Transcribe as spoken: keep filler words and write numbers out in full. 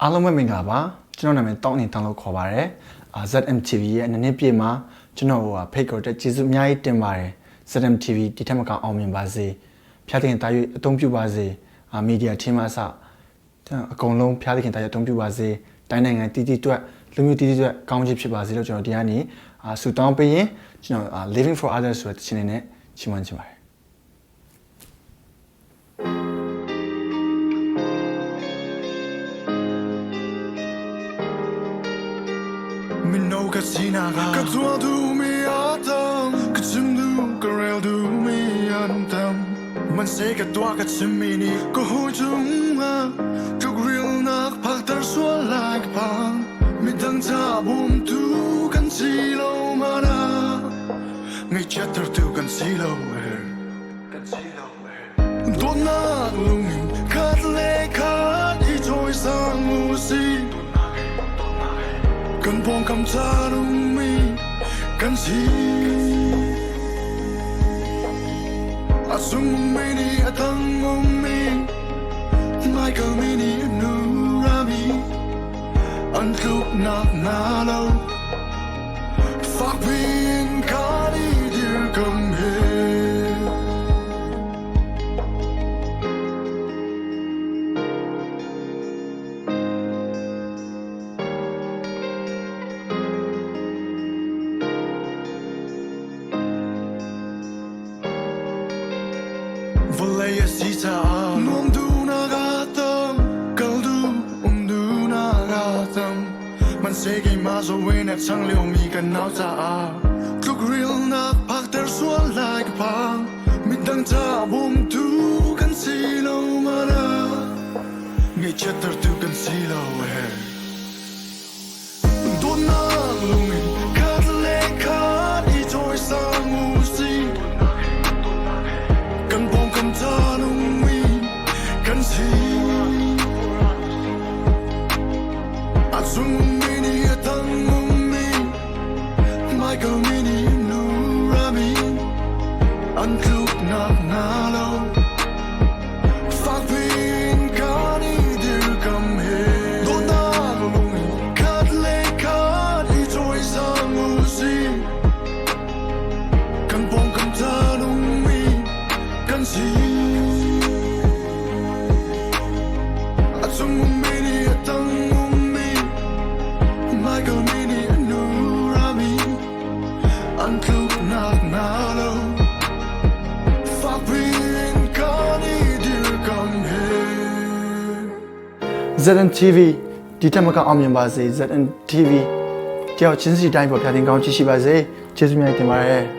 အားလုံးပဲမင်္ဂလာပါ။ ကျွန်တော်နာမည် Tony Tan လို့ခေါ်ပါတယ်။ အာ၊ ZMTV ရဲ့နှစ်နှစ်ပြည့်မှာ ကျွန်တော်တို့က ဖိတ်ခေါ်တဲ့အတွက် ကျေးဇူးအများကြီးတင်ပါတယ်။ ZMTV ဒီထက်မကအောင်မြင်ပါစေ။ ဘုရားသခင်သာ၍ အသုံးပြုပါစေ။ အာ၊ media team အစ အကုန်လုံး ဘုရားသခင်သာ၍ အသုံးပြုပါစေ။ တိုင်းနိုင်ငံသီးသီးအတွက်၊ လူမျိုးသီးသီးအတွက် ကောင်းချီးဖြစ်ပါစေလို့ ကျွန်တော်ဒီကနေ၊ အာ၊ ဆုတောင်းပေးရင်း ကျွန်တော်၊ အာ၊ Living for Others ဆိုတဲ့သီချင်းလေးနဲ့ ချီးမွမ်းချင်ပါတယ်။ မင်းတို့ကစီနာက ကသွါသူမီအတံ ကချင်သူကရဲလ်သူမီအန်တံ မန်စေကသွါကချင်မီနီ ကဟိုချုံငါ ကရလ်နက်ဖက်တရ်စွါလိုက်ကဖန် မီတံချဘုံသူ ကန်စီလိုမနာ ငိုက်ချက်တရ်သူ ကန်စီလိုဝဲ Dotnak lungin khat le khat i tawisang uh si. Kan pawngkam tha lungmi kan si. A sung mi ni a tang mi, Michael mi ni a nu Rami. An tluk nak na lo. Fakpi in ka ni dir kam he. Vawlei a si caah nuam duhnak a tam, kal duh um duhnak a tam. Man se keimah zoh in a chang lio mi kan nau caah tluk rilnak phakter sual lai ka phang. Midang ca bawmtu kan si lo mana, ngaihchiattertu kan si lo he. Dawtnak lungin khat le khat i cawisang uh si. Kan pawngkam ca lungmi kan si. A cung ummi nih a tang ummi, Michael mi nih nu rami, an tluknak na lo. Fakpi in kan i dirkamh hi. Dawtnak lungin khat le khat i cawisang uh si. Kan pawngkam ca lungmi kan si. A cung ummi nih a tang ummi, Michael mi nih a nu rami, an tluknak na lo. Fakpi in kan i dirkamh hi. ZNTV ဒီထက်မကအောင်မြင်ပါစေ။ ZNTV တယောက်ချင်းစီတိုင်းပေါ် ဘုရားသခင်ကောင်းချီးရှိပါစေ။ ကျေးဇူးများတင်ပါတယ်။